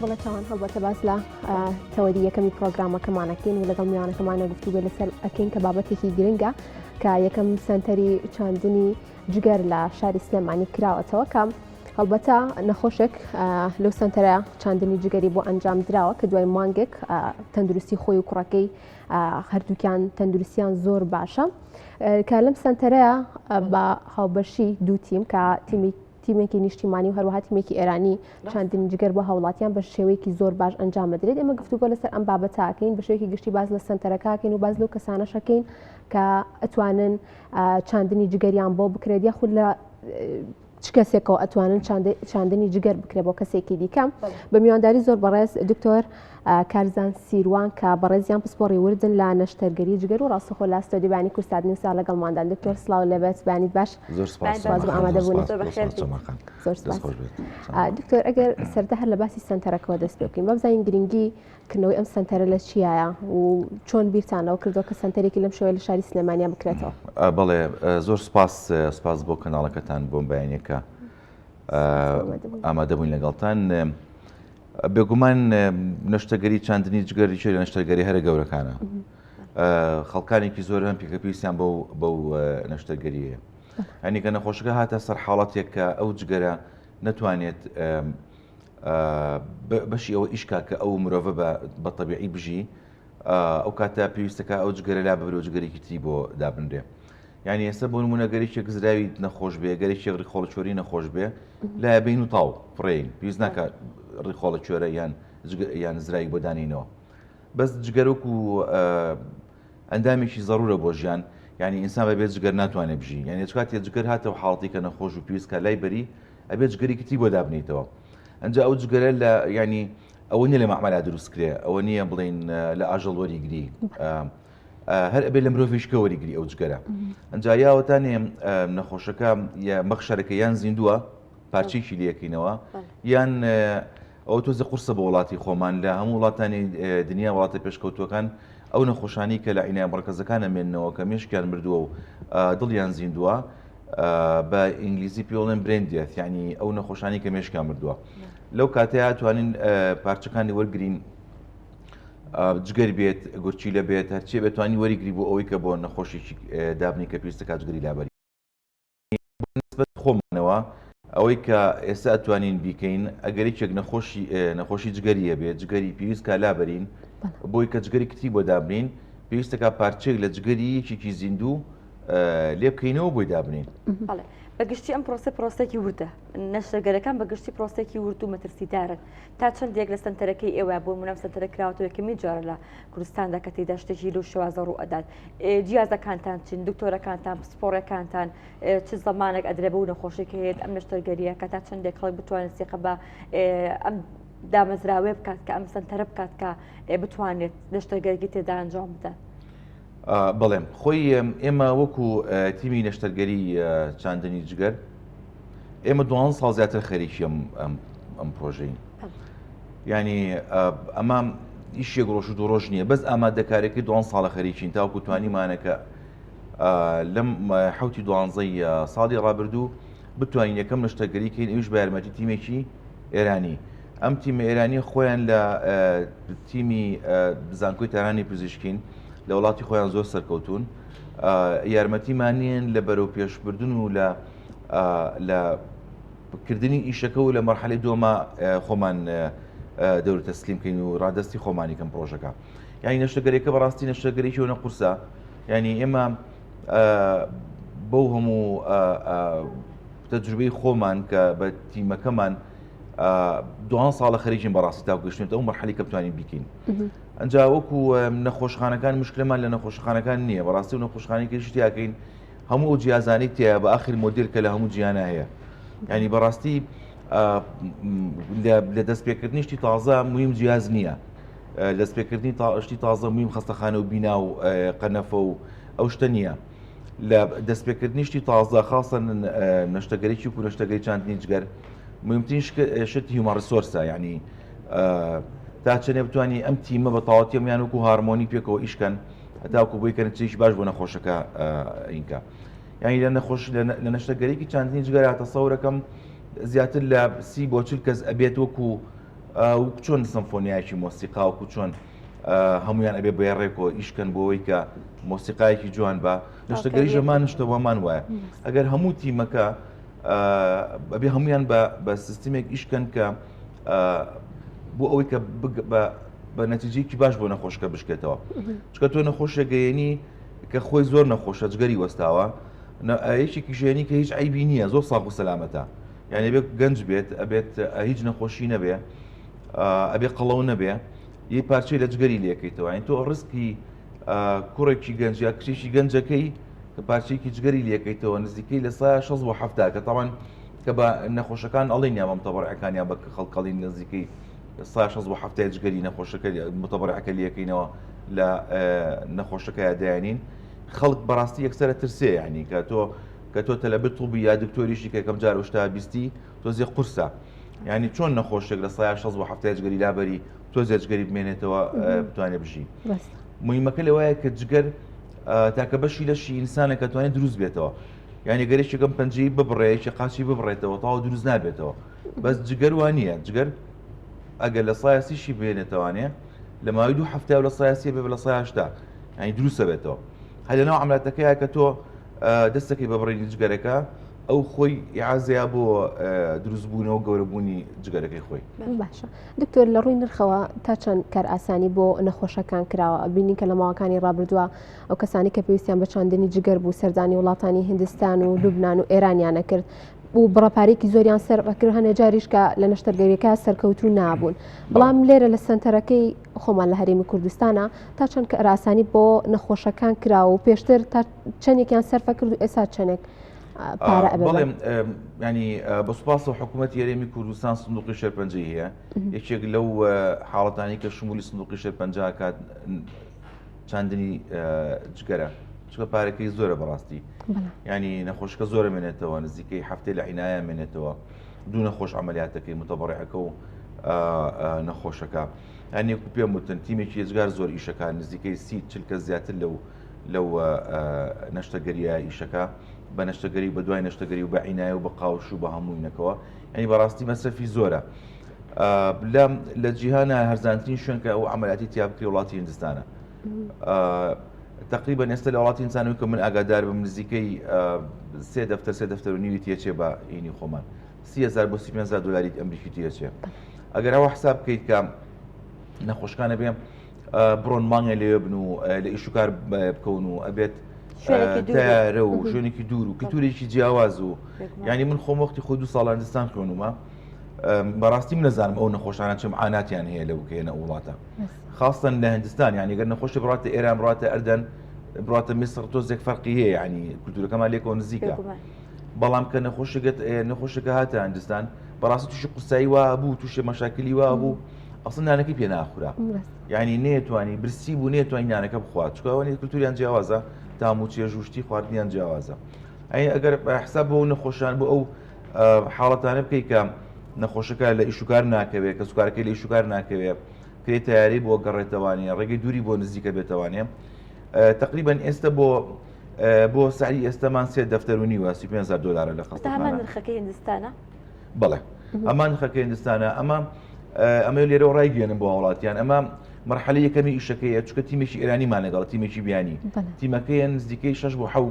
بەڵێ چاوان هەڵبەتە باس لە تەوەری یەکەمی پرۆگرامەکەمانەکەین و لەگەڵ میوانەکەمانە گفتوگۆ لەسەر ئەکەین کە بابەتێکی گرنگە کە یەکەم سەنتەری چاندنی جگەر لە شاری سلێمانی کراوەتەوە کە هەڵبەتە نەخۆشێک لەو سەنتەرە چاندنی جگەری بۆ ئەنجام دراوە کە دوای مانگێک تەندروستی خۆی و کوڕەکەی هەردووکیان تەندروستیان زۆر باشە کە لەم سەنتەرەیە بە هاوبەشی دوو تیم کە تیمی تیمێکی نیشتیمانی و هەروەها تیمێکی ئێرانی چاندنی جگەر بۆ هاوڵاتیان بە شێوەیەکی زۆر باش ئەنجام بدرێت ئێمە گفتوگۆ لەسەر ئەم بابەتاکەین بە شێوەیەکی گشتی باس لە سەنتەرەکەکەین و باس لەو کەسانەشەکەین کە ئەتوانن چاندنی جگەریان بۆ بکرێت یاخود لە چ کەسێکەوە ئەتوانن چاندنی جگەر بکرێت بۆ کەسێکی دیکە بە میوانداری زۆر بەڕێز دکتۆر کارزان سیروان کە بەڕێزیان پسپۆڕی وردن لە نەشتەرگەری جگەر و ڕاستەخۆ لە ستۆدیۆی بەیانی کوردسات نیوزدا لەگەڵماندان دکتۆر سڵاو لێبێت بەیانیت باش زۆر سپاس سپاس بۆ ئامادەبوونت. زۆر بەخێر بێیت. زۆر سپاس. دکتۆر ئەگەر سەرەتا هەر لە باسی سەنتەرەکەوە دەست پێ بکەین با بزانین گرنگی کردنەوەی ئەم سەنتەرە لە چیایە و چۆن بیرتان لەوە کردەوە کە سەنتەرێکی لەم شێوەیە لە شاری سلێمانیا بکرێتەوە؟ بەڵێ زۆر سپاس سپاس بۆ کەناڵەکەتان بۆم بەیانیەکە ئامادەبووین لەگەڵتان. بێگومان نەشتەگەری چاندنی جگەر یەکێک لە نەشتەرگەری هەرە گەورەکانە خەڵکانێکی زۆر هەم پێکە پێویستیان بەو بەو نەشتەرگەریە هەنی کە نەخۆشەکە هاتە سەر حاڵەتێک کە ئەو جگەرە نەتوانێت بەشی ئەوە ئیشکا کە ئەو مرۆڤە بە تەبیعی بژی ئەو کاتە پێویستەکە ئەو جگەرە لا ببرێ و جگەرێکی تری بۆ دابنرێ یعنی ئێستا بۆ نمونە گەرێکێک زراوی نەخۆش بێ گەرێکێک ڕیخۆڵە چۆری نەخۆش بێ لایە بین و تاو فڕێین پێویست ناکە ڕیخۆڵە چۆرە یان یان زراوی بۆ دانینەوە بەس جگەرۆک و ئەندامێکی زەرورە بۆ ژیان یعنی ئینسان بەبێ جگەر ناتوانێت بژی یعنی کاتێ جگەر هاتەوە حاڵەتی کە نەخۆش و پێویست کە لای بەری ئەبێ جگەرێکی تری بۆ دابنیتەوە ئەنجا ئەو جگەرە لە ینی ئەوە نیە لە مەعمەلا دروست کرێ ئەوە نییە بڵین لە ئاژەڵ وەریگری هەر ئەبێ لە مرۆڤیشکە وەریگری ئەو جگەرە ئەنجا یاوەتانێ نەخۆشەکە مەخشەرەکە یان زیندووە پارچێکی لەکەینەوە یان ئەو تۆزە قورسە بۆ وڵاتی خۆمان لە هەموو وڵاتانی دنیا وڵاتە پێشکەوتوەکان ئەو نەخۆشانی کە لە عینایە مەرکەزەکان ئەمێننەوە کە مێشکیان مردووە و دڵیان زیندووە بە ئینگلیزی پێڵێن brain death یعنی ئەو نەخۆشانی کە مێشکیان مردووە لەو کاتەیە توانین پارچەکانی وەرگین جگەر بێت گورچیلە بێت هەرچێ بێتوانی وەریگری بۆ ئەوەی کە بۆ نەخۆشیی دابنی کە پێویستەکە جگەری لابەری نسبەت خۆمانەوە ئەوەی کە ئێستا ئەتوانین بیکەین ئەگەر یەکێک نەخۆشی نەخۆشی جگەری هەبێت جگەری پێویست کا لابەرین بۆی کە جگەری کتری بۆ دابنین پێویستەکە پارچێک لە جگەری یەکێکی زیندوو لێ بکەینەوە بۆی دابنین. بەڵێ بە گشتی ئەم پرۆسە پرۆسێکی وردە نەشتەرگەرەکان بە گشتی پرۆسێکی ورد و مەترسیدارن تا چەندێک لە سنتەرەکەی ئێوە بۆ منەم سنتەرە کراوەتەوە یەکەمین جارە لە کوردستاندا کە تێدا شتێکی لەو شێوازە ڕوو ئەدات جیازەکانتان چین دکتۆرەکانتان پسپۆڕەکانتان چ زمانێک ئەدرێ بەو نەخۆشی کە هەیە ئەم نەشتەرگەریە کە تا چەندێک خەڵک بتوانێت سیقە بە ئەم دامەزراوێ بکات کە ئەم سنتەرە بکات کە بتوانێت نەشتەرگەرگی تێدا ئەنجام بدات. بەڵێ خۆی ئێمە وەکو تیمی نەشتەرگەری چاندنی جگەر ئێمە دوان ساڵ زیاتر خەریکی ئەم پرۆژەین ینی ئەمە ئیشێک ڕۆژ و دوو ڕۆژ نییە بەس ئامادەکارێکی دوان ساڵە خەریکین تاوکو توانیمانەکە لەم حوتی دوانزەی ساڵی ڕابردوو بتوانین یەکەم نەشتەرگەری کەین ئەویش بە یارمەتی تیمێکی ئێرانی ئەم تیمە ئێرانی خۆیان لە تیمی زانکۆی تارانی پزیشکین لە وڵاتی خۆیان زۆر سەرکەوتون یارمەتیمانیان لە بەرەو پێشبردن و لە لە کردنی ئیشەکە و لە مەرحەلەی دووەما خۆمان دەور تەسلیم کەین و ڕادستی خۆمانی کەم پرۆژەکە یعنی نەشتەگەرێکە بەڕاستی نەشتەگەرێکی و نەقورسە یعنی ئێمە بەو هەموو تەجروبەی خۆمان کە بە تیمەکەمان دوان ساڵە خەریکین بەڕاستی تا گەشتێت ئەو مەرحەلی کە بتوانین بیکەین ئەنجا وەکو نەخۆشخانەکان مشکلەمان لە نەخۆشخانەکان نییە بەڕاستی و نەخۆشخانەی کەشتیاکەین هەموو ئەو جیازانەی تێیە بە ئاخر مۆدێل کە لە هەموو جیهانا هەیە یعنی بەڕاستی لە دەستپێکردنی شتی تازە مهم جیاز نییە دەستپێکردنی شتی تازە مهم خەستەخانە و بینا و قەنەفە و ئەو شتە نییە لە دەستپێکردنی شتی تازە خاصە نەشتەگەرێکی و نەشتەگەری چاندنی جگەر مهمترین شت human resource ە یعنی تا چەنێ بتانی ئەم تیمە بە تەواوەتی یان وەکو هارمۆنی پێکەوە ئیشکەن هەتاوەکو بۆی کە نەتیجەیەکی باش بۆ نەخۆشەکە ئینکە یعنی لە نەخۆش لە نەشتەرگەریکی چاندنی جگەرا تەسەورەکەم زیاتر لە سی بۆ 40 کەس ئەبێت وەکو وەکو چۆن سەمفۆنیایەکی مۆسیقا وەکو چۆن هەمویان ئەبێ بە ڕێکۆ ئیشکەن بۆ ئەوەی کە مۆسیقایەکی جوان بە نەشتەگەری ژەمان شتەوەمان وایە ئەگەر هەموو تیمەکە ئەبێ هەمویان بە سیستمێک ئیشکەن کە بۆ ئەوەی کە بە نەتیجەیەکی باش بۆ نەخۆشکە بشکێتەوە چکە تۆ نەخۆشێک گەیەنی کە خۆی زۆر نەخۆشە جگەری وەستاوە یەکێکی ژێنی کە هیچ عیبی نییە زۆر ساغ و سەلامەتە یعنی بێت گەنج بێت ئەبێت هیچ نەخۆشی نەبێ ئەبێ قەڵەو نەبێ یە پارچەی لە جگەری لەکەیتەوە یعنی تۆ ڕسکی کوڕێکی گەنج یا کچێکی گەنجەکەی کە پارچەیەکی جگەری لەکەیتەوە نزیکەی لە سا 6 بۆ هەفتا کە تاوان کە بە نەخۆشەکان ئەڵێن یا مەمتەبڕەکان یا بە خەڵکەڵین نزیکەی سا 6 بۆ هەفتای جگەری نەخۆشەکە متەبڕەکە لەکەینەوە لە نەخۆشەکە دایانین خەڵک بەڕاستی یەکسرە ترسێ ینی کە تۆ کە تۆ تەلەبە طبی یا دکتۆریشی کە یەکەم جار شتا بیستی تۆزێ قورسە یعنی چۆن نەخۆشێک لە سایە 6 بۆ هەفتای جگەری لابەری تۆزێ جگەری بمێنێتەوە بتوانێت بژی مهمەکە لەوایە کە جگەر تاکە بەشی لەشی ئینسانە کە توانێت دروست بێتەوە یعنی گەرێکێکم پەنجەی ببڕێکی قاچی ببڕێتەوە تاوە دروست نابێتەوە بەس جگەر وان نییە جگەر ئەگەر لە سایەسیشی بێنێتەوانێ لە ماوەی دوو هەفتە لە سایەسی بێ لە سایشتا یعنی دروستە بێتەوە هەر لەناو عملاتەکەیە کە تۆ دەستەکەی بە بڕینی جگەرەکە ئەو خۆی ئیعازەیە بۆ دروستبوونەوە گەورەبوونی جگەرەکەی خۆی. باشە دکتۆر لە ڕووی نرخەوە تا چەند کارئاسانی بۆ نەخۆشەکان کراوە بینین کە لە ماوەکانی ڕابردووە ئەو کەسانی کە پێویستیان بە چاندنی جگەر بوو سەردانی وڵاتانی هندستان و لوبناان و ئێرانیانە کرد و بڕەپارێکی زۆریان سەر بەکرد هەنێ جاریش کە لە نەشتەرگەریەکە سەرکەوتوو نابوون بەڵام لێرە لە سنتەرەکەی خۆمان لە هەرێمی کوردستانە تا چەند کارئاسانی بۆ نەخۆشەکان کرا و پێشتر تا چەندێکیان سەرفە کرد و ئێستا چەندێک پارە ئەبێ؟ بەڵێ ینی بە سوپاس و حکوومەت هەرێمی کوردستان سندوقی شێرپەنجەی هەیە یەکێک لەو حاڵەتانی کە شمولی سندوقی شێرپەنجە کات چاندنی جگەرە چکە پارەکەی زۆرە بەڕاستی ینی نەخۆشکە زۆرە مێنێتەوە نزیکەی هەفتەی لە عینایە مێنێتەوە دوو نەخۆش عملیاتەکەی متەبڕەکە و نەخۆشەکە یانی وەکو پێم وتن تیمێکی ئێجگار زۆر ئیشەکە نزیکەی سی چل کەس زیاتر لەو لەو نەشتەگەریە ئیشەکە بە نەشتەگەری بە دوای نەشتەگەری و بە عینایە و بە قاوش و بە هەمووینەکەوە یعنی بەڕاستی مەسرەفی زۆرە لە لە جیهانە هەرزانترین شوێن کە ئەو عملیاتی تیا بکرێ وڵاتی هندستانە تقریبا ئێستا لە وڵاتی ئینسانەوەی کە من ئاگادار بم نزیکەی سێ دەفتەر سێ دەفتەر و نیوی تێچێ بە ئینی خۆمان 30هزار بۆ 35 دلاری ئەمریکی تێچێ ئەگەر ئەوە حساب بکەیت کە نەخۆشکانە بێ بڕۆن مانگە لەوێ بن و لە ئیش و کار بکەون و ئەبێت تارە و شوێنێکی دوور و کلتورێکی جیاواز و ینی من خۆم وەختی خۆ دو ساڵ هندستان خوێنومە بەڕاستی من نەزانم ئەو نەخۆشانە چم عاناتیان هەیە لەو کەێنە وڵاتە خاستن لە هندستان یعنی گەر نەخۆشی بڕاتە ئێران بڕاتە ئەردەن بڕاتە میسر تۆزێک فەرقی هەیە ینی کلتورەکەمان لێکەوە نزیکە بەڵام کە نەخۆشەکەت نەخۆشەکە هاتە هندستان بەڕاستی تووشی قورسایی وا بوو تووشی مەشاکلی وا بوو ئەسڵ نانەکەی پێ ناخورا یعنی نێتوانی برسی بوو نێتوانی نانەکە بخوات چکەوەنی کللتوریان جیاوازە تام و چێژ و شتی خواردنیان جیاوازە ئەی ئەگەر حساب بۆ نەخۆشان بۆ ئەو حاڵەتانە بکەیت کە نەخۆشەکە لە ئیشوکار ناکەوێت کە سوکارەکەی لە ئیشوکار ناکەوێت کرێ تیاری بۆ گەڕێتەوانێ ڕێگەی دووری بۆ نزیکە بێتەوانێ تقریبا ئێستا بۆ بۆ سعری ئێستامان سێ دەفتەر و نیوە 35 دلارە لە خەستەخانە نرخەکەی هندستانە بەڵێ ئەمان نرخەکەی هندستانە ئەمە ئەمە لێرەوە ڕایگەێنم بۆ هاوڵاتیان ئەمە مەرحەلە یەکەمی ئیشەکەیە چکە تیمێکی ئێرانیمان لەگەڵ تیمێکی بیانی تیمەکەیان نزیکەی 6 بۆ حەو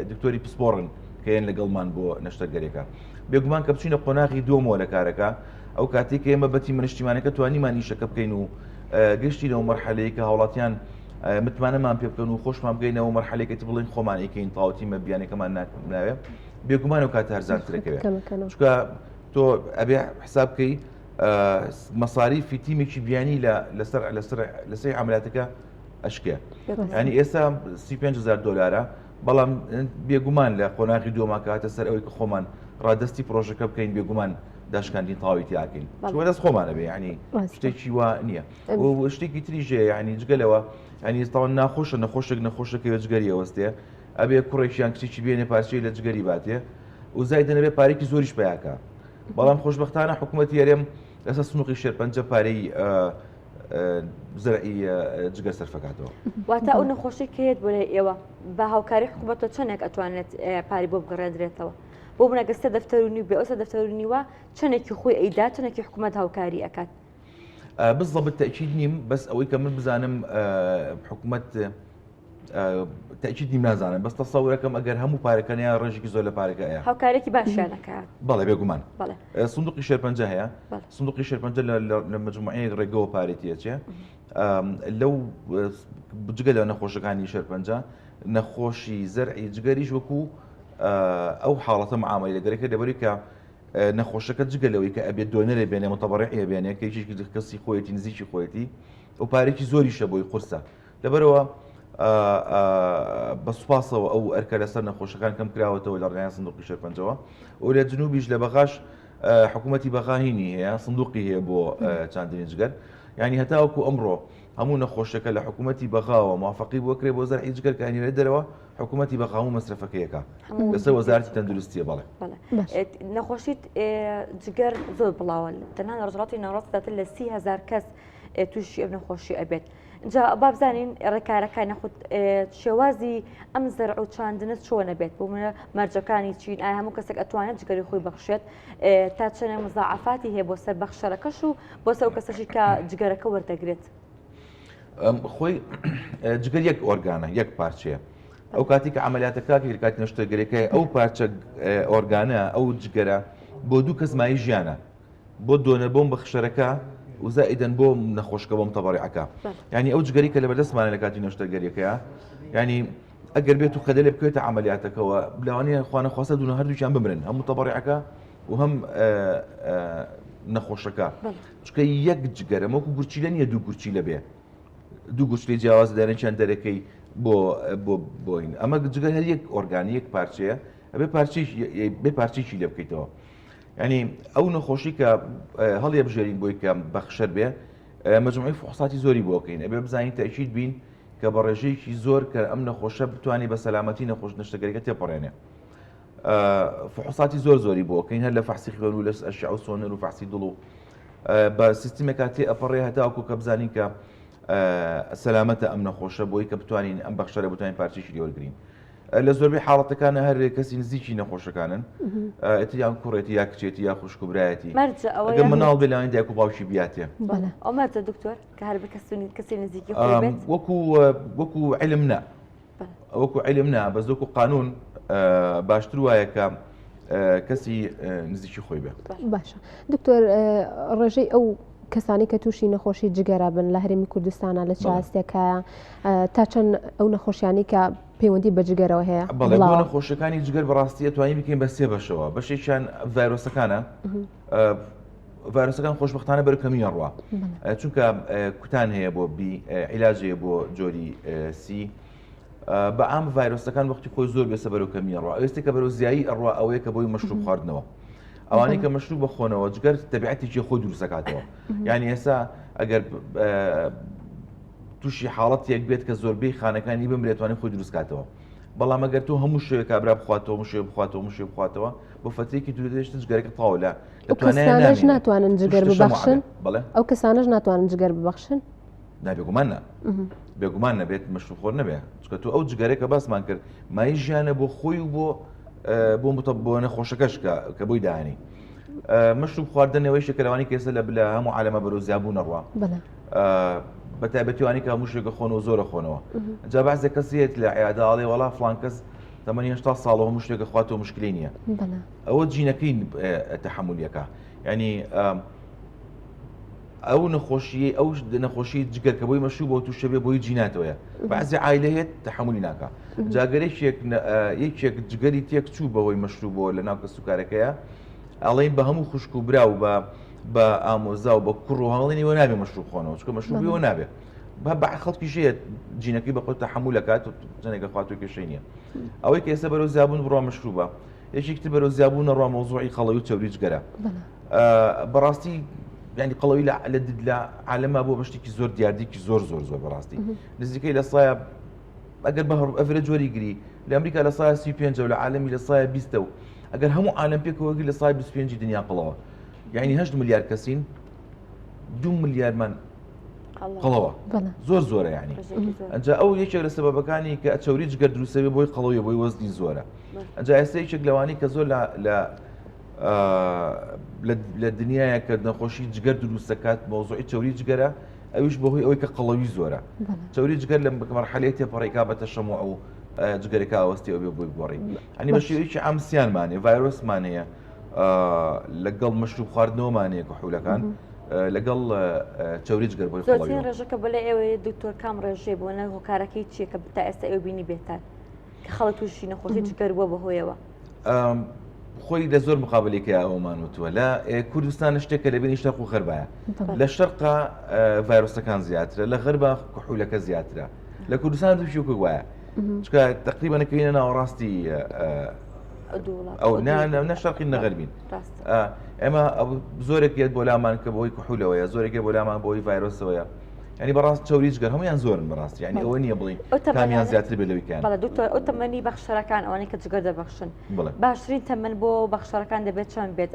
دکتۆری پسپۆڕن کەیان لەگەڵمان بۆ نەشتەرگەرێکە بێگومان کە بچینە قۆناغی دووەمەوە لە کارەکە ئەو کاتێک کە ئێمە بە تیمە نیشتیمانەکە توانیمان ئیشەکە بکەین و گەشتینەوە مەرحەلەیە کە هاوڵاتیان متمانەمان پێ بکەن و خۆشمان بگەینەوە مەرحەلێکە بڵین خۆمان ئەیکەین تاو تیمە بیانەکەمان ناوێ بێگومان و کاتە هەرزانترەکەوێت چونکە تۆ ئەبێ حساب بکەی مەساریفی تیمێکی بیانی لە لەسەر لەسەر لەسەر عملاتەکە ئەشکێ ینی ئێستا 35هزار دلارە بەڵام بێگومان لە قۆناغی دووەما کاتە سەر ئەوەی کە خۆمان ڕادستی پرۆژەکە بکەین بێگومان داشکاندین تاوی تیاکەین دەست خۆمانە بێ ینی شتێکی وا نییە شتێکی تریژەیە ینی جگەلەوە ینی ئێستاوە ناخۆشە نەخۆشێک نەخۆشەکەوێ جگەری ئەوەستێ ئەبێ کوڕێکیان کچێکی بێنێ پارچەی لە جگەری باتێ و زای دەنەبێ پارێکی زۆریش پیاکە بەڵام خۆشببختانە حکوومەتی هەرێم لەسەر سنوقی شێرپەنجە پارەی زەرعی جگەر سەرفەکاتەوە. واتە ئەو نەخۆشی کە هێت بۆ لای ئێوە بە هاوکاری حکوومەتە چەندێک ئەتوانێت پاری بۆ بگەڕێندرێتەوە؟ بۆ منە گەستە دەفتەر و نیو بێ ئەو سێ دەفتەر و نیوە چەندێکی خۆی ئەیدا چەندێکی حکوومەت هاوکاری ئەکات؟ بالضبط تەئکید نیم بەس ئەوەی کە من بزانم حکوومەت تەئکید نیم نازانم بەس تەسەورەکەم ئەگەر هەموو پارەکە نەیە ڕێژێکی زۆر لە پارەکە ئەیە هاوکارێکی باشیان ئەکات. بەڵێ بێگومان سندوقی شێرپەنجە هەیە سندوقی شێرپەنجە لە مجموعەیەک ڕێگەوە پارەی تێچێ لەو جگە لە نەخۆشەکانی شێرپەنجە نەخۆشی زەرعی جگەریش وەکو ئەو حاڵەتە معاملەی لەگەرەکە لەبەری کە نەخۆشەکە جگە لەوەی کە ئەبێت دۆنەرێ بێنێ متەبەڕعێ بێنێ کە یەکێکی کەسی خۆیەتی نزیکی خۆیەتی ئەو پارێکی زۆریشە بۆی قورسە لەبەرەوە بە سوپاسەوە ئەو ئەرکە لەسەر نەخۆشەکان کەم کراوەتەوە لە ڕێیان سندوقی شێرپەنجەوە و لە جنوبیش لە بەغاش حکوومەتی بەغاهینی هەیە سندوقی هەیە بۆ چاندنی جگەر ینی هەتاوەکو ئەمڕۆ هەموو نەخۆشەکە لە حکوومەتی بەغاوە موافقی بۆ کرێ بۆ زەرعی جگەر کە دەرەوە حکوومەتی بەغا هەموو مەسرەفەکەیەکە لەسەر وەزارەتی تەندروستیە بەڵێ. نەخۆشی جگەر زۆر بڵاوە تەنها لە ڕۆژهەڵاتی ناوەڕاست زیاتر لە 30 هەزار کەس تووشی ئەم نەخۆشی ئەبێت. جا با بزانین ڕێکارەکان یاخود شێوازی ئەم زەرع و چاندنە چۆنە بێت بۆ منە مەرجەکانی چین ئایا هەموو کەسێک ئەتوانێت جگەری خۆی بەخشێت تا چەندێک مزاعفاتی هەیە بۆ سەر بەخشەرەکەش و بۆ سەر کەسەشی کە جگەرەکە وەردەگرێت. خۆی جگەر یەک ئۆرگانە یەک پارچەیە ئەو کاتی کە عملیاتەکە کە کاتی نەشتەرگەریەکە ئەو پارچە ئۆرگانە ئەو جگەرە بۆ دوو کەس مای ژیانە بۆ دۆنەر بۆم بەخشەرەکە و زائیدەن بۆ نەخۆشکە بۆم تەبەڕیعەکە ینی ئەو جگەری کە لە بەردەستمانە لە کاتی نەشتەرگەریەکەیە ینی ئەگەر بێت و خەدە لێ بکەوێتە عملیاتەکەوە لەوانەیە خوانەخواستە دوونە هەردووکیان بمرن هەموو تەبەڕیعەکە و هەم نەخۆشەکە چونکە یەک جگەرە وەکو گورچیلە نییە دوو گورچیلە بێ دوو گورچیلەی جیاواز دانێکیان دەرەکەی بۆ بۆ بۆین ئەمە جگەر هەر یەک ئۆرگانی یەک پارچەیە ئەبێ پارچەی بێ پارچێکی لێ بکەیتەوە ینی ئەو نەخۆشی کە هەڵیە بژێرین بۆی کە بەخشەر بێ مەجموعی فحوساتی زۆری بۆکەین ئەبێ بزانین تەئکید بین کە بە ڕێژەیەکی زۆر کە ئەم نەخۆشە بتوانێت بە سەلامەتی نەخۆش نەشتەگەریەکە تێپەڕێنێ فحوساتی زۆر زۆری بۆ کەین هەر لە فەحسی خوێن و لە ئەشعە و سۆنەر و فەحسی دڵ و بە سیستمێکا تێ ئەپەڕێ هەتاوەکو کە بزانین کە سەلامەتە ئەم نەخۆشە بۆی کە بتوانین ئەم بەخشەرە بتوانین پارچێکی لێ وەرگین لە زۆربەی حاڵەتەکانە هەر کەسی نزیکی نەخۆشەکانن ئیتر یان کوڕێتی یا کچێتی یا خوشک و برایەتی مەرجە ئەوە ئەگەر مناڵ بێ لەوانەیە دایک و باوکی بیاتێ بەڵێ ئەو مەرجە دکتۆر کە هەر بە کەسی نزیکی خۆی بێت وەکو وەکو علم نا وەکو علم نا بەس وەکو قانون باشتر وایە کە کەسی نزیکی خۆی بێ. باشە دکتۆر ڕێژەی ئەو کەسانی کە تووشی نەخۆشی جگەرە بن لە هەرێمی کوردستانە لە چاستێکایە تا چەند ئەو نەخۆشیانی کە پەیوەندی بە جگەرەوە هەیە بەڵێ بۆ نەخۆشیەکانی جگەر بەڕاستی ئەتوانین بکەین بە سێ بەشەوە بەشێکیان ڤایرۆسەکانە ڤایرۆسەکان خۆشببختانە بەر کەمی ئەڕوا چونکە کوتان هەیە بۆ بی عیلاج هەیە بۆ جۆری سی بە عام ڤایرۆسەکان وەختی خۆی زۆر بێسە بەرەو کەمی ئەڕوا ئێستا کە بەرەو زیایی ئەڕوا ئەوەیە کە بۆی مەشروب خواردنەوە ئەوانەی کە مەشروب بەخۆنەوە جگەر تەبیعەتێکی خۆی دروستەکاتەوە یعنی ئێستا ئەگەر تووشی حاڵەتێک بێت کە زۆربەی خانەکانی بمرێت توانێت خۆی دروستکاتەوە بەڵام ئەگەر تۆ هەموو شەوێ کابرا بخواتەوە هەموو شەوێ بخواتەوە هەموو شەوێ بخواتەوە بۆ فەترێکی دوور درێژتر جگەرەکە تەواو لە لە توانایان کەسانەش نامێنێ. ناتوانن جگەر تووشی تەشەموع ببەخشن ئەبێ. بەڵێ ئەو کەسانەش ناتوانن جگەر ببەخشن نا بێگومان نا بێگومان نەبێت مەشروب خۆر نەبێ چونکە تۆ ئەو جگەرەی کە باسمان کرد مای ژیانە بۆ خۆی و بۆ بۆ متە بۆ نەخۆشەکەش کە کە بۆی دانی مەشروب خواردنەوەی شەکرەوانی کێسە لە بلە هەموو عالەمە بەرەو زیابوو نەڕوا بە تایبەتیوانی کە هەموو شتێکە خۆنەوە زۆرە خۆنەوە جا بەعزێک کەس یەت لە عیادە ئەڵێ وەڵا فڵان کەس تەمەنی 80 ساڵە هەموو شتێکە خواتەوە مشکلی نییە ئەوە جینەکەی تەحملیەکە ینی ئەو نەخۆشیی ئەو نەخۆشی جگەر کە بۆی مەشوو بۆ تووشە بێ بۆی جیناتەوەیە بەعزی عایلە هەیە تەحملی ناکە جاگەرێکێک یەکێک جگەری تێک چوو بەهۆی مەشروبەوە لە ناو کەسوکارەکەیە ئەڵێن بە هەموو خوشک و برا و بە بە ئامۆزا و بە کوڕ و هەڵێن ئێوە نابێ مەشروب خۆنەوە چونکە مەشروب ئێوە نابێ بە بە خەڵکی ژێت جینەکەی بە خۆی تەحەمول ئەکات و جەنێکە خوات و کێشەی نییە ئەوەی کە ئێستا بەرەو زیابوون بڕوا مەشروبە یەکێکی تر بەرەو زیابوون نەڕوا مەوزوعی قەڵەوی و چەوری جگەرە بەڕاستی ینی قەڵەوی لە لە لە عالەما بۆ بەشتێکی زۆر دیاردێکی زۆر زۆر زۆر بەڕاستی نزیکەی لە سایە ئەگەر بە ئەڤرە جۆری گری لە ئەمریکا لە سایە 35 و لە عالەمی لە سایە 20 و ئەگەر هەموو عالەم پێکەوە گری لە سایە 25 دنیا قەڵەوە یعنی 8 ملیار کەسین دو ملیارمان. قەڵەوە زۆر زۆرە یعنی ئەجا ئەو یەکێک لە سەبەبەکانی کە چوری جگەر دروستەوێ بۆی قەڵەویە بۆی وەزنی زۆرە ئەجا ئێستا یەکێک لەوانی کە زۆر لە لە دنیاە کە نەخۆشی جگەر دروست دەکات مۆزوعی چوری جگەرە ئەویش بەهۆی ئەوەی کە قەڵەوی زۆرە چوری جگەر لە مەرحەلەی تێپەڕێکا بە تەشەموع و جگەرەکە ئەوەستی ئەو بێ بۆی بگۆڕی ئەنی بە شێوەیەکی ئەمسیانمانێ ڤایرۆسمان هەیە لەگەڵ مەشروب خواردنەوەمانەیە کحولەکان لەگەڵ چوری جگەر بۆی زۆرترین ڕێژەکە بەلای ئێوەیە دکتۆر کام ڕێژەی بۆ نە هۆکارەکەی چییە کە تا ئێستا ئێوە بینی بێتان کە خەڵک تووشی نەخۆشی جگەر بووە بەهۆیەوە خۆی لە زۆر مقابلێکە ئەومان وتووە لە کوردستان شتێکە لە بینی شەرق و غەربایە لە شەرقا ڤایرۆسەکان زیاترە لە غەربا کحولەکە زیاترە لە کوردستان دووشی وەکو وایە چکە تقریبا نەکەوینە ناوەڕاستی ئەو نە شەرقی نەغەربین ئێمە زۆرێک یەت بۆ لامان کە بۆی کحولەوەیە زۆرێکە بۆ لامان بۆی ڤایرۆسەوەیە ینی بەڕاست چوری جگەر هەمویان زۆرن بەڕاست ینی ئەوە نییە بڵین کامیان زیاتر بێ لەویکان بەڵێ دکتۆر ئەو تەمەنی بەخشەرەکان ئەوانەی کە جگەر دەبەخشن باشترین تەمەن بۆ بەخشەرەکان دەبێت چەند بێت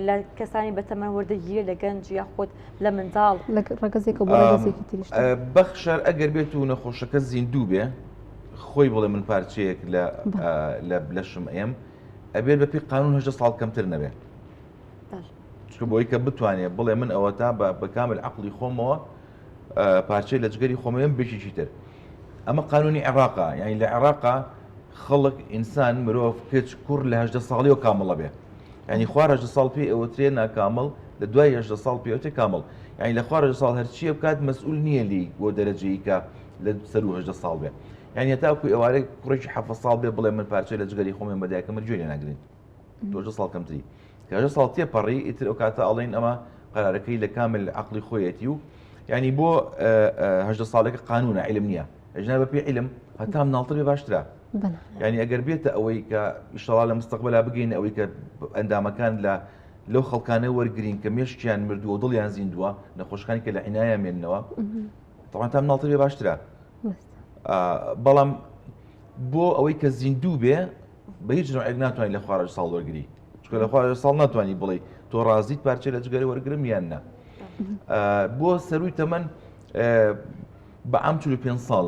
لە کەسانی بەتەمەن وەردەگیرێت لە گەنج یاخود لە منداڵ لە ڕەگەزێکە بۆ ڕەگەزێکی تریش بەخشەر ئەگەر بێت و نەخۆشەکە زیندوو بێ خۆی بڵێ من پارچەیەک لە لە لەشم ئێم ئەبێت بەپی قانون هەژدە ساڵ کەمتر نەبێ چونکە بۆی کە بتوانێت بڵێ من ئەوە تا بە کامل عقلی خۆمەوە پارچەی لە جگەری خۆمەوێم بێکێکی تر ئەمە قانونی عێراقا یعنی لە عێراقا خەڵک ئینسان مرۆڤ کچ کوڕ لە هەدە ساڵیەوە کامڵە بێ ینی خوار هەژدە ساڵ پێی ئەوترێ ناکامڵ لە دوای هەژدە ساڵ پێوتێ کامڵ یعنی لە خوار هەژدە ساڵ هەرچیە بکات مەسئول نییە لی بۆ دەرەجەی کە لە سەر و هەژدە ساڵ بێ یعنی هەتاکو ئێوارێک کوڕێکی حەفە ساڵ بێ بڵێ من پارچە لە جگەری خۆمێن بە دایکەمە گوێ لێ ناگرین تۆ هەژدە ساڵ کەمتری کە هەژدە ساڵ تێپەڕی ئیتر ئەو کاتە ئەڵێن ئەمە قەرارەکەی لە کامل عقلی خۆیەتی و یعنی بۆ هەژدە ساڵێکە قانونە علم نییە ئەژنا بە پێی علم هەتا مناڵتر بێ باشترە یعنی ئەگەر بێتە ئەوەی کە ئیشەڵا لە مستەقبلا بگەین ئەوەی کە ئەندامەکان لە لەو خەڵکانە وەرگین کە مێشکیان مردووە و دڵیان زیندووە نەخۆشخانی کە لە عینایە مێنەوە تەوان تا مناڵتر بێ باشترە بەڵام بۆ ئەوەی کە زیندوو بێ بە هیچ نوعێک ناتوانانی لە خوارج ساڵ وەرگری چکە لە خوارج ساڵ ناتوانانی بڵێ تۆ ڕازیت پارچە لە جگەری وەرگرم یان نا بۆ سەروی تەمەن بە عام 45 ساڵ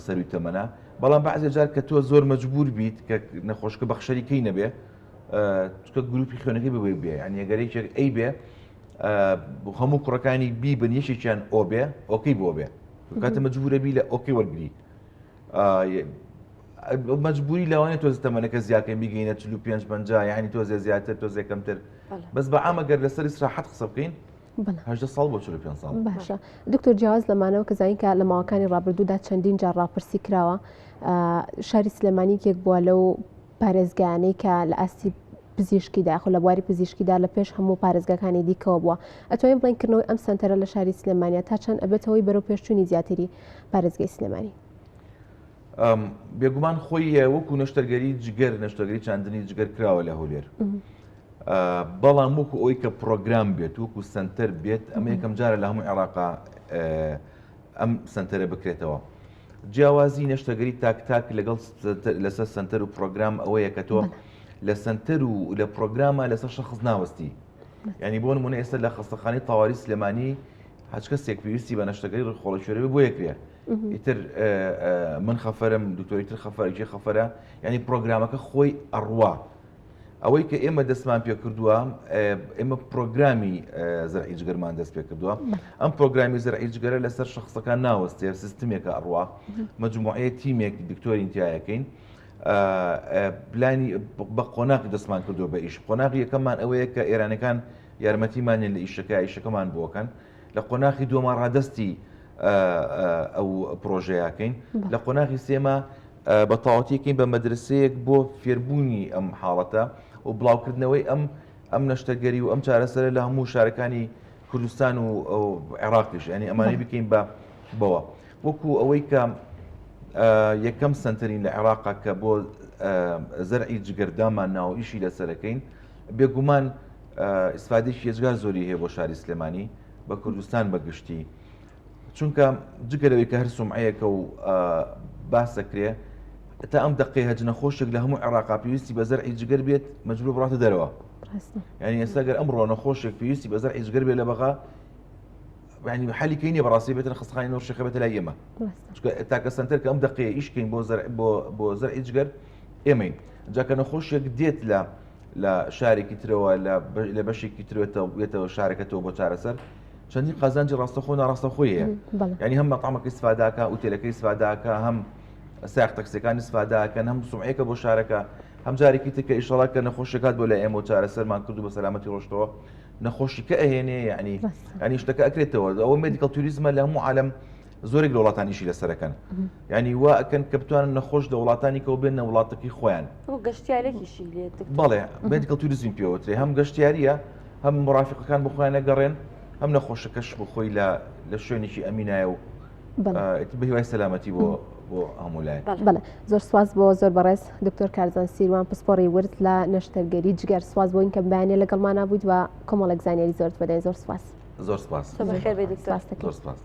سەروی تەمەنە بەڵام بەعزێ جار کە تۆ زۆر مەجبور بیت کە نەخۆشکە بەخشەری کەی نەبێ چکە گروپی خوێنەکەی ببێ بێ یعنی ئەگەر یەکێک ئەی بێ هەموو کوڕەکانی بی بن یەکێکیان ئۆ بێ ئۆکەی بۆ بێ کاتە مەجبورە بی لە ئۆکەی وەرگری مەجبوری لەوانەیە تۆزە تەمەنەکە زیاکەین بیگەینە 45 50 یعنی تۆزێ زیاتر تۆزێ کەمتر بەس بە عام ئەگەر لەسەر ئیسراحەت قسە بکەین هەژدە ساڵ بۆ 45 ساڵ باشە دکتۆر جیاواز لەمانەوە کە زانین کە لە ماوەکانی ڕابردوودا چەندین جار ڕاپرسی کراوە شاری سلێمانی یەکێک بووە لەو پارێزگایانەی کە لە ئاستی پزیشکیدا یاخود لە بواری پزیشکیدا لە پێش هەموو پارێزگاکانی دیکەوە بووە ئەتوانین بڵێین کردنەوەی ئەم سەنتەرە لە شاری سلێمانیا تا چەند ئەبێتە هۆی بەرەو پێشچوونی زیاتری پارێزگای سلێمانی؟ بێگومان خۆی وەکو نەشتەرگەری جگەر نەشتەرگەری چاندنی جگەر کراوە لە هەولێر بەڵام وەکو ئەوی کە پرۆگرام بێت وەکو سنتەر بێت ئەمە یەکەم جارە لە هەموو عێراقا ئەم سنتەرە بکرێتەوە جیاوازی نەشتەگەری تاک تاک لەگەڵ لەسەر سنتەر و پرۆگرام ئەوەیە کە تۆ لە سنتەر و لە پرۆگرامە لەسەر شخص ناوەستی ینی بۆ نمونە ئێستا لە خەستەخانەی تەواری سلێمانی هەچ کەسێک پێویستی بە نەشتەگەری ڕیخۆڵەکوێرە بێ بۆ یەکرێ ئیتر من خەفەرم دکتۆری تر خەفەرێکی خەفەرە ینی پرۆگرامەکە خۆی ئەڕوا ئەوەی کە ئێمە دەستمان پێ کردووە ئێمە پرۆگرامی زەرعی جگەرمان دەست پێ کردووە ئەم پرۆگرامی زەرعی جگەرە لەسەر شخصەکان ناوەستێ سیستمێکە ئەڕوا مجموعەیە تیمێک دکتۆرین تایەکەین پلانی بە قۆناغ دەستمان کردووە بە ئیش قۆناغی یەکەممان ئەوەیە کە ئێرانەکان یارمەتیمانیان لە ئیشەکە ئیشەکەمان بۆکەن لە قۆناخی دووەما ڕادەستی ئەو پرۆژەیەکەین لە قۆناغی سێما بە تەواوەتیەکەین بە مەدرسەیەک بۆ فێربوونی ئەم حاڵەتە و بڵاوکردنەوەی ئەم ئەم نەشتەرگەری و ئەم چارەسەرە لە هەموو شارەکانی کوردستان و عێراقیش ینی ئەمانەی بکەین بە بەوە وەکو ئەوەی کە یەکەم سنتەرین لە عێراقا کە بۆ زەرعی جگەردامان ناو ئیشی لەسەرەکەین بێگومان ئیسفادێکی یەجگار زۆری هەیە بۆ شاری سلێمانی بە کوردستان بە گشتی چونکە جگە لەوەی کە هەر سومعەیەکە و باس دەکرێ تا ئەم دقەی هەج نەخۆشێک لە هەموو عێراقا پێویستی بە زەرعی جگەر بێت مەجبور بڕاتە دەرەوە یعنی ئێستا گەر ئەمڕۆ نەخۆشێک پێویستی بە زەرعی جگەر بێت لە بەغا. ینی حەلی کەی نیە بەڕاستی بێتە خەستخانی نۆر شێخە بێتە لای ئێمە چونکە تاکە سەنتەر کە ئەم دەقەیە ئیشکەین بۆ زەر بۆ بۆ زەرعی جگەر ئێمەین جا کە نەخۆشێک دێت لە لە شارێکی ترەوە لە بەشێکی ترێتەوە بێتەوە شارەکەتەوە بۆ چارەسەر چەندین قازانجی ڕاستەخۆ ناڕاستەخۆی هەیە ینی هەم مەتامەکە استفاداکە ئوتێلەکەی استفاداکە هەم ساق تەکسەکان استفاداکەن هەم سمعەکە بۆ شارەکە هەم جارێکی تر کە ئیشەڵا کە نەخۆشەکات بۆ لە ئێمە و چارەسەرمان کردو بە سەلامەتی ڕۆشتەوە نەخۆشی کە ئەهێنێ یعنی ینی شتەکە ئەکرێتەوە ئەوە medical tourism ە لە هەموو عالم زۆرێک لە وڵاتان ئیشی لەسەرەکەن ینی وا ئەکەن کە بتوانن نەخۆش لە وڵاتانی کەەوە بێنە وڵاتەکەی خۆیان گەشتیارێکیشی لێ بەڵێ medical tourism پێوەترێ هەم گەشتیاریە هەم مرافقەکان بۆ خۆیان نەگەڕێن هەم نەخۆشەکەش بۆ خۆی لە لە شوێنێکی ئەمینایە و بە هیوای سەلامەتی بۆ بۆ هەموو لایەک. بەڵێ زۆر سواس بۆ زۆر بەڕێز دکتۆر کارزان سیروان پسپۆڕی ورد لە نەشتەرگەری جگەر سواس بۆ اینکە بەیانە لەگەڵمانە بوویت و کۆمەڵێک زانیاری زۆرت بەدەین زۆر سواس زۆر سپاس بەخێر بێی دکتۆر زۆر سپاس.